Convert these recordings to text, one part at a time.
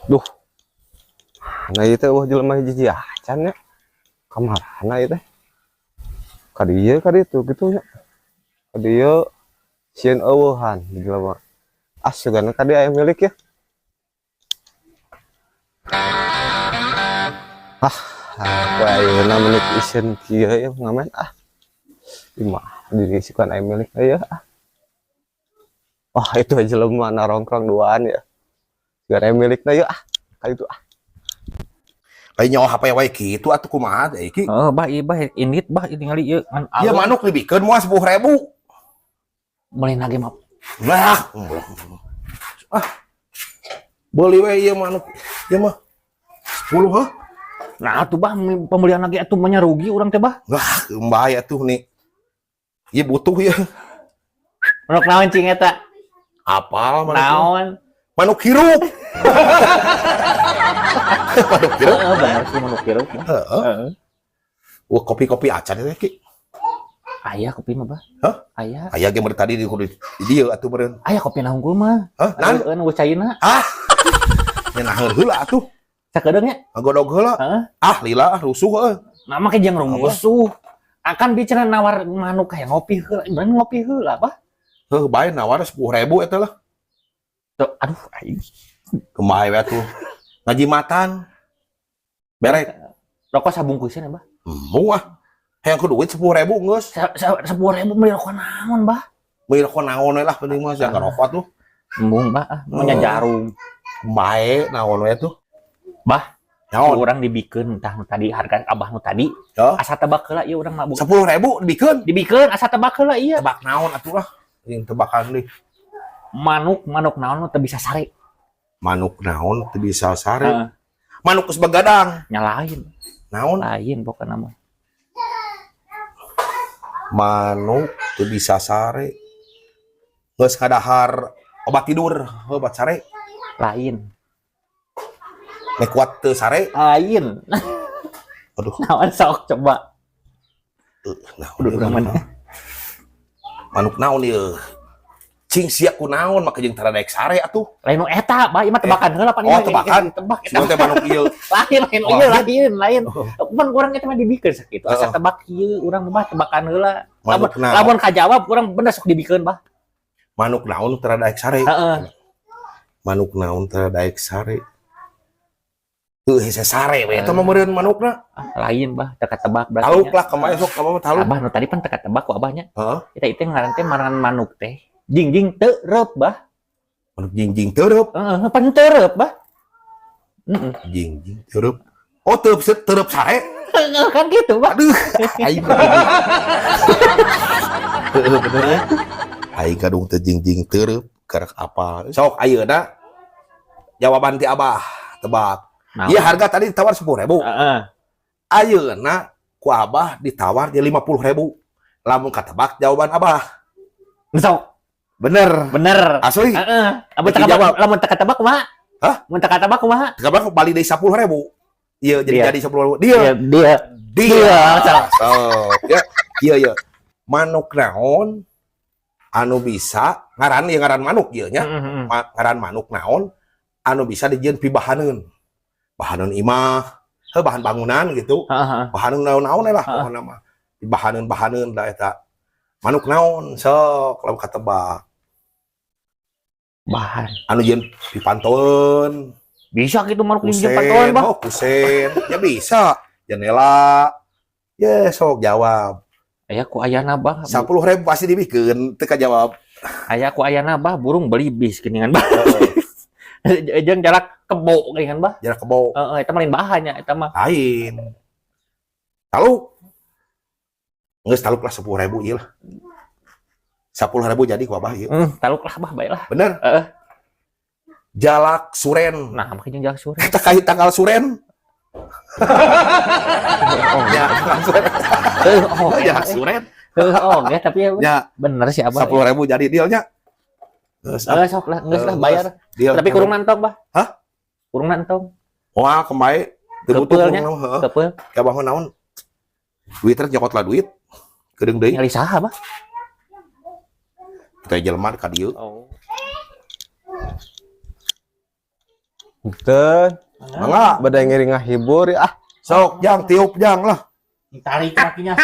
Duh. Nah, ieu teh euweuh jelema hiji acan nya. Kamarana ieu teh? Ka dieu ka ditu kitu nya. Ka dieu sieun euweuhan jelema. Ah, sugana ka dieu aya milik ya. Ah, poe ayeuna menik iseun kieu ya ngamen ah. Imah diisikan aya milik aya ah. Wah, itu jelema narongkrong duaan ya. Sugana aya milikna yeuh ah. Ka ditu ah. Lain nyawa HP wae kitu atuh kumaha teh iki? Heeh, bah ieu bah indit bah tingali ieu ngan Ieu manuk dibikeun moal 10.000. Meuli ge mah. Nah, ah. Beuli we ieu manuk. Ieu mah 10 heuh. Nah atuh bah pembelian lagi atuh mah rugi urang teh bah. Wah, bahaya tuh nih. Ieu butuh ieu. Manuk naon cing eta? Apal manuk. Naon? Manuk hirup. Manuk hirup. Heeh, bener sih manuk hirup. Heeh. Heeh. Wah, kopi-kopi acan teh ki. Aya kopi mah bah. Hah? Aya. Aya ge mere tadi di dieu atuh meureun. Aya kopi na hungkul mah. Hah? Nan? Heeh, nu caina. Ah. Nya heula atuh. Sakedeung nya. Ngagodog heula. Heeh. Ah, lila ah rusuh euy. Nah, make jeung rusuh. Akan bicara nawar manuk kayak ngopi heula, bener ngopi heula bah. Heuh, bae nawar 10.000 eta lah. Tuh, aduh aing. Kumaha we atuh. Ngajimatan. Berek. Rokok sabungkuseun ya, bah. Moal. Hayang ku duit 10.000 geus. 10.000 meuli rokok naon, bah? Meuli rokok naon we lah penting mah jangan rokok tuh. Embung, bah, ah, mun jarum. Bae naon we tuh. Bah, naon? Urang dibikeun tah nu tadi harga abah nu tadi. Hah? Asa tebak heula ieu urang mah. 10.000 dibikeun? Dibikeun asa tebak heula ieu. Tebak naon atuh lah. Yang tebakan deui. Manuk, manuk naon nu teu bisa sare? Manuk naon teu bisa sare? Heeh. Manuk geus begadang. Nya lain. Naon? Lain pokokna mah. Manuk teu bisa sare. Geus kadahar obat tidur, obat sare. Lain. Nek kuat teu sare. Lain. Aduh. Naon sok coba. Nah, udah urang mana? Manuk naon ieu? Cing sia ku naon make jeung tara daek sare atuh. Lain nu eta, bah, ieu mah tebakan heula pan. Oh, tebakan. Tebak eta. Sia teh manuk ieu. Lain, lain ieu, lain, lain. Oh. Pan urang eta mah dibikeun sakitu. Asa tebak ieu urang mah tebakan heula. Manuk naon? Lamun kajawab urang bener sok dibikeun, bah. Manuk naon tara daek sare? Heeh. Manuk naon tara daek sare? Heuh, hese sare we eta mah meureun manukna. Ah, lain bah, teka tebak berarti. Taluk lah kemarin sok kamu taluk. Abah nu tadi pan teka tebak ku abahnya. Heeh. Eta itu ngaran teh marangan manuk teh. Jingjing teu bah. Manuk jingjing teu. Heeh, pan teu bah. Heeh. Jingjing teu. Oh, teu teu sare. Heeh, kan gitu, bah. Aduh, aing. Heeh, bener ya. Aing kadung teu jingjing teu karek apa. Sok ayeuna jawaban ti Abah, tebak. Iya harga tadi ditawar 10.000. Heeh. Ayeuna ku Abah ditawar di 50.000. Lamun katebak jawaban Abah. Sok. Bener. Bener. Asli. Heeh. Abah Jadi jawab. Lamun teka tebak kumaha? Hah? Mun teka tebak kumaha? Teka balik dari 10.000. Iya, jadi Dia. jadi 10.000. Dia. Dia. Dia. Dia. Sok. Ya. Iya, iya. Manuk naon anu bisa ngaran ieu ngaran manuk ieu nya. Ngaran manuk naon anu bisa dijieun pibahaneun. Bahaneun imah, heuh bahan bangunan gitu. Heeh. Bahaneun naon-naon lah pokona mah. Bahaneun-bahaneun da eta. Manuk naon sok lamun katebak. Bahan. Anu jieun pipantoeun. Bisa gitu manuk Kusen, jeung pantoeun, Bah. oh kusen. Ya bisa. Jendela. Ya sok jawab. Aya ku ayana, Bah. 10.000 pasti dibikeun teu kajawab. Aya ku ayana, Bah, burung beli bis geuningan, Bah. Jeung jarak kebo geuningan, Bah. Jarak kebo. Heeh, eta mah lain bahannya eta mah. Lain. Taluk. Geus taluk lah 10.000 ieu lah. 10.000 jadi ku Abah ieu. Taluk lah, Bah, bae lah. Bener? Heeh. Jalak suren. Nah, make jeung jalak suren. Eta kai tanggal suren. Oh, Ya, tanggal suren. heuh, oh, Jalak suren. Heuh, oh, ya, tapi ya Ya, bener sih Abah. 10.000 jadi dealnya. Geus, ah, Heeh, sok lah, geus lah bayar. Deal. Tapi kurung nantong, Bah. Hah? Kurung nantong. Wah, kemae teu butuh Kepeulnya. kurung naon, heeh. Kepeul. Ka Abah mah naon? Duit teh nyokot lah duit. Kedeung deui. Nyali saha, Bah? Kita jelema ka dieu. Oh. Punten. Mangga. Bade ngiring ngahibur ya ah. Sok jang tiup jang lah. Ditarik kakinya.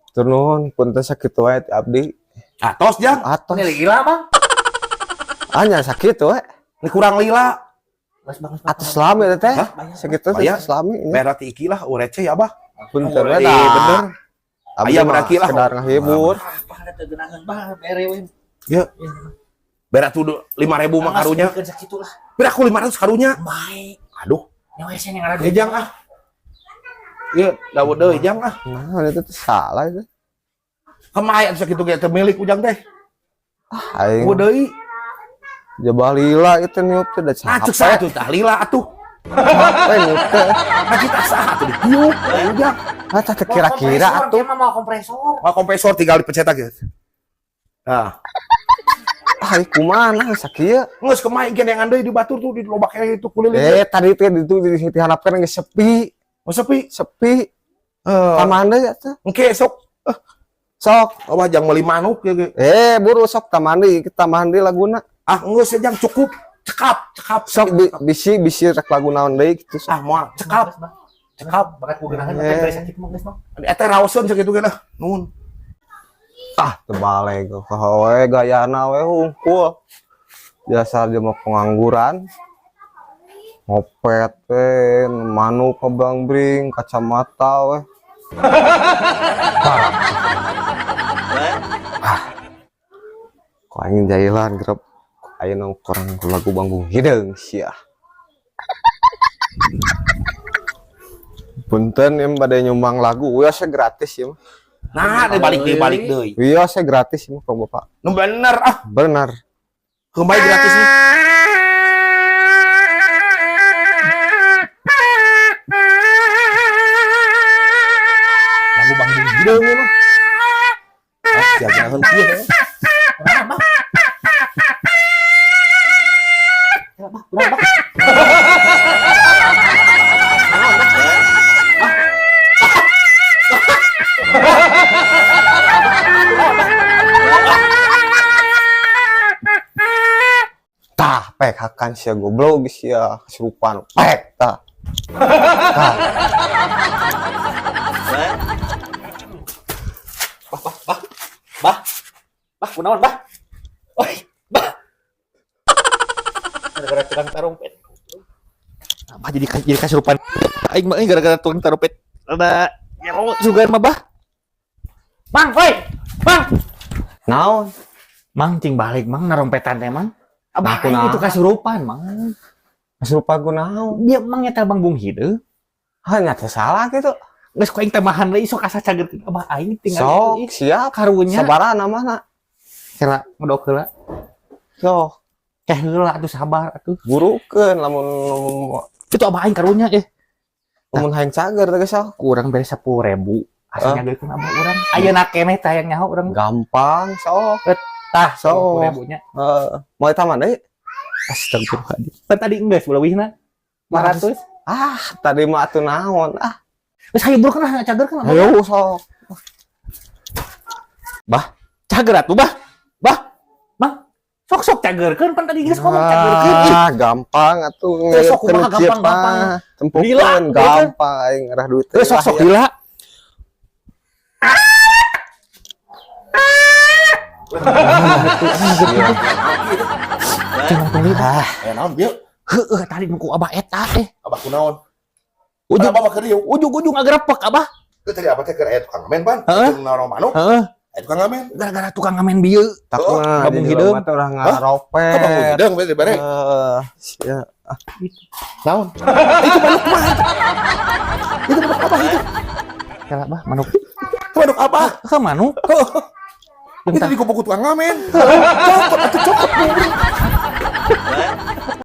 Tur nuhun, punten sakitu wae ti abdi. Atos jang. Atos. Ini lila, Bang. Anya sakitu we. Ini kurang lila. Geus, Bang, geus, Bang. Atos lami teh. Hah? Sakitu teh Bayar. atos lami nya. Merah ti iki lah receh ya bah. Punten we Eh, dah. bener. Abdi Aya mah berarti lah. sekedar ngahibur. Apa ada teu geunaheun, Bah, bere we. Ya. Berat tuh 5.000 mah karunya. Geus sakitu lah. Berat aku 500 karunya. Baik. Aduh, Nyawa hese yang ngaran. ya jang ah. Ya, dawet deui jang ah. Nah, itu tuh salah itu. Kemaya sakitu ge teu milik ujang teh. Aing Gua deui. jabah lila itu niup teh da Ah, cek capek. saha tuh tah lila atuh. Capek niup teh. Ah, kita saha tuh ditiup eh, ujang. Ah, tah teu kira-kira atuh. Mah mau kompresor. Wah, kompresor tinggal dipencet gitu. Nah, Ah, ieu kumaha sakieu? geus kemaya ge yang deui di batur tuh di lobak itu kuliling. Eh, tadi teh di itu di diharapkan geus sepi, Oh, sepi. sepi. Eh, Taman deui atuh. engke sok Sok. Wah, jang meuli manuk ya ge. Eh, buru sok taman deui, kita tambahan deui laguna. Ah, geus ya jang cukup. Cekap, cekap. Sok bisi bisi rek lagu naon deui kitu sok. Ah, moal cekap. Cekap, bakat ku geunaheun Eh. teh bere sakit mah geus, Bang. Eta raoseun sakitu ge lah. Nuhun. Ah, terbalik we gayana we hungkul. Biasa dia mah pengangguran. Ngopet we, manuk ngeblangbring, kacamata we. Ah. Kok aing jailan gerep. Ayeuna kurang lagu Banggung Hideung sia. Punten yang pada nyumbang lagu, wios gratis ya mah. Nah, dibalik deui, balik deui. Wios gratis ya mah kang Bapak. Nu bener ah, Benar. kembali gratis nih. Lagu Banggung Hideung ieu mah. Ah, sia geunaheun kieu. Eh. Kunaon, Bang? Ya, Bang, kunaon, Bang? Naon, Bang? Tah, pek hakan sia goblok sia kesurupan. Pek tah. Tah. Bah, bah, bah. Bah. Bah, kunaon, Bah? Oi, bah. Gara-gara tukang tarumpet. Bah jadi kasurupan aing mah euy gara-gara tukang tarumpet. Ada ya mau sugan mah bah. Mang, oi. Mang. Naon? Mang cing balik, Mang narompetan teh, Mang. Abah Nah, aing kunaon? itu kasurupan, Mang. Kesurupan ku naon? Dia mang nyetel Banggung Hideung. Ah, nya teh salah gitu. Geus ku aing tambahan deui sok asa cagerkeun abah aing tinggal Sok, siap. Karunya Sabaraha namana? kira ngedok heula. Sok, Teh heula atuh sabar atuh. burukeun lamun Itu abah aing karunya eh. lamun hayang cager teh sok. Ku urang bere 10.000. Asa Ah. nyageurkeun abah urang. Ayeuna keneh teh hayang nyaho urang. Gampang sok. Tah, Sok. 10.000 nya. Heeh. Mau taman deui? Astagfirullahaladzim. Pan tadi geus leuwihna 500. Ah, tadi mah atuh naon? Ah, Geus hayu burukeun lah cagerkeun. ayo sok. Cager atuh, Bah. Bah. Mang. Sok sok cagerkeun pan tadi geus ngomong cagerkeun. Ah, gampang atuh. Eh, sok kumaha gampang-gampang. Tempukeun Lila, gampang aing ngerah duit. Geus sok sok lila. Eh, naon bieu? Heeh, tadi nu ku Abah eta teh. Abah kunaon? Ujung Abah mah keur dieu. Ujung-ujung agerepek, Abah. Teu, tadi abah teh keur aya tukang ngamen, pan. Heeh. Keur narong manuk, Heeh, aya tukang ngamen. Gara-gara tukang ngamen bieu. Tak Oh, mah Babung di hideung. jelema teh urang Hah? ngaropet. Ka bangun hideung we dibere. Eh, sia. Naon? Itu manuk mah. Itu manuk abah itu. Kela, Bah, manuk. Itu manuk abah. Ke manuk? Itu digobok ku tukang ngamen. Cokot atuh, cokot.